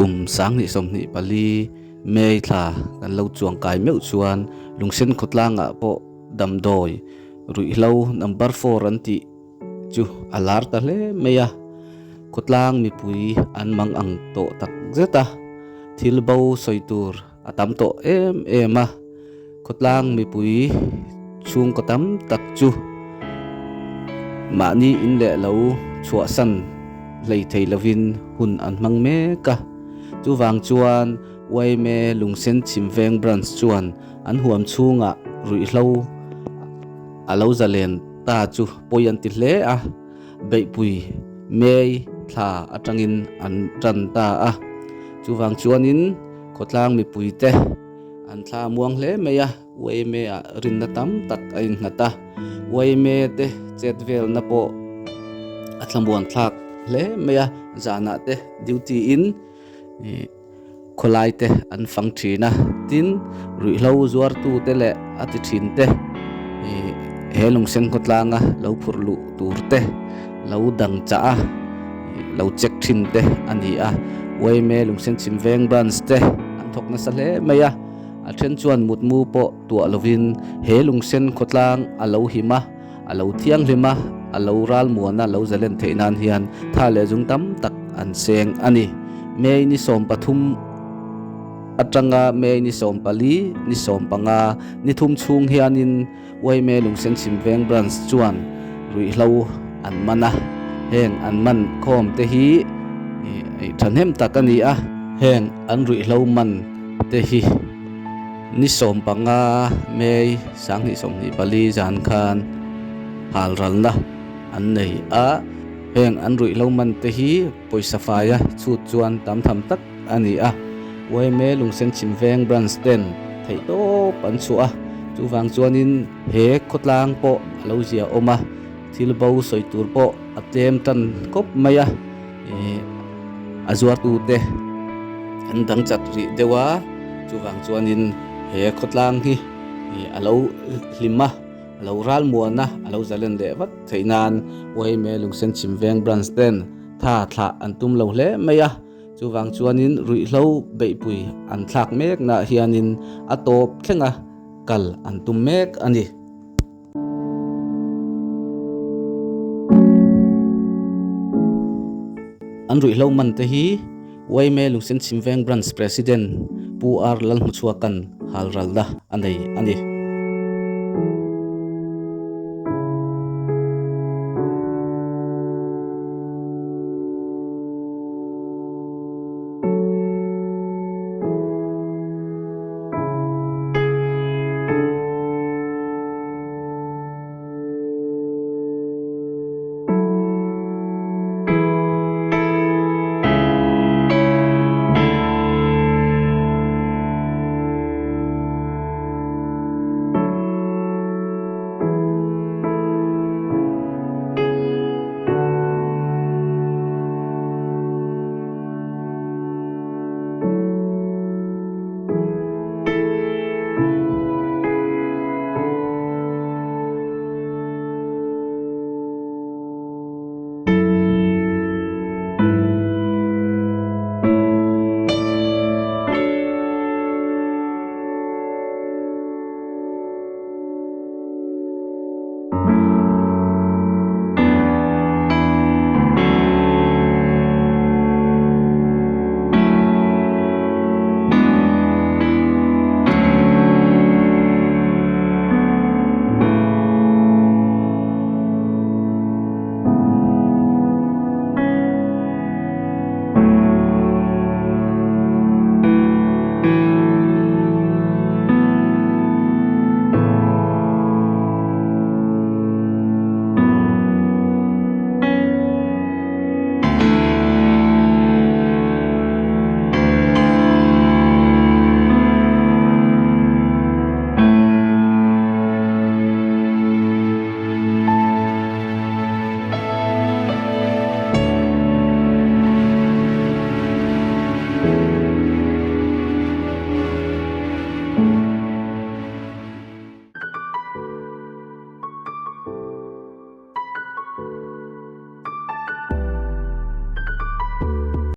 Kum 2024 May thla kan lo chuangkai meuh chuan Lungsen khawtlangah pawh damdawi ruihhlo number four an tih chu a lar ta hle mai a, khawtlang mipui an mang ang tawh tak zet a, thil bo sawi tur a tam tawh em em a, khawtlang mipui chhungkaw tam tak chu mahni in leh lo chhuahsan hlei thei lovin hun an hmang mek a, chuvang chuan yma Lungsen Chhimveng Branch chuan an huam chhungah ruihhlo a lo zalen ta chu pawi an ti hle a, beihpui May thla atangin an tan ta a. Chuvang chuanin khawtlang mipuite an thla muang hle mai a, yma ah rinna tam tak a innghat a, yma te chet velna pawh a thlamuan thlak hle mai a, zanah te duty in Khawlai te an fang thin a, tin ruihhlo zuartu te leh a ti thin te ih he lungsen khawtlanga lo phurh luh tur te lo dang chah a ih lo check thin te a ni a, yma lungsen chhim veng branch te an thawk nasa hle mai a, a then chuan mutmu pawh tuah lovin he lungsen khawtlang a lo him a, a lo thianghlim a, a lo ralmuan a, lo zalen theih nan hian tha leh zung tam tak an seng a ni. May ni 13 atanga May ni 14, ni 15, ni thum chhung hianin yma Lungsen Chhimveng Branch chuan ruihhlo an man a, heng an man khawm te hi thahnem tak a ni a, heng an ruihhlo man te hi. Ni 15 May 2024 zan khan halralna an nei a, heng an ruihhlo man te hi pawisa faia chhut chuan tam tham tak a ni a, yma Lungsen Chhimveng Branch ten theihtawp an chhuah a, chuvang chuanin he khawtlang pawh a lo zia awm a, thil bo sawi tur pawh a tlem tan khawp mai a, a zuartute an dang chat rih deuh a, chuvang chuanin he khawtlang hi a lo hlim a, a lo ral muan a, a lo zalen leh vat theih nan yma Lungsen Chhimveng Branch ten tha thlah an tum lo hle mai a, chuvang chuanin ruihhlo beihpui an thlak mek nah hianin a tawp thlenga kal an tum mek a ni. An ruihhlo man te hi yma Lungsen Chhimveng Branch President Pu R Lalhmuchhuakan halralna a nei a ni.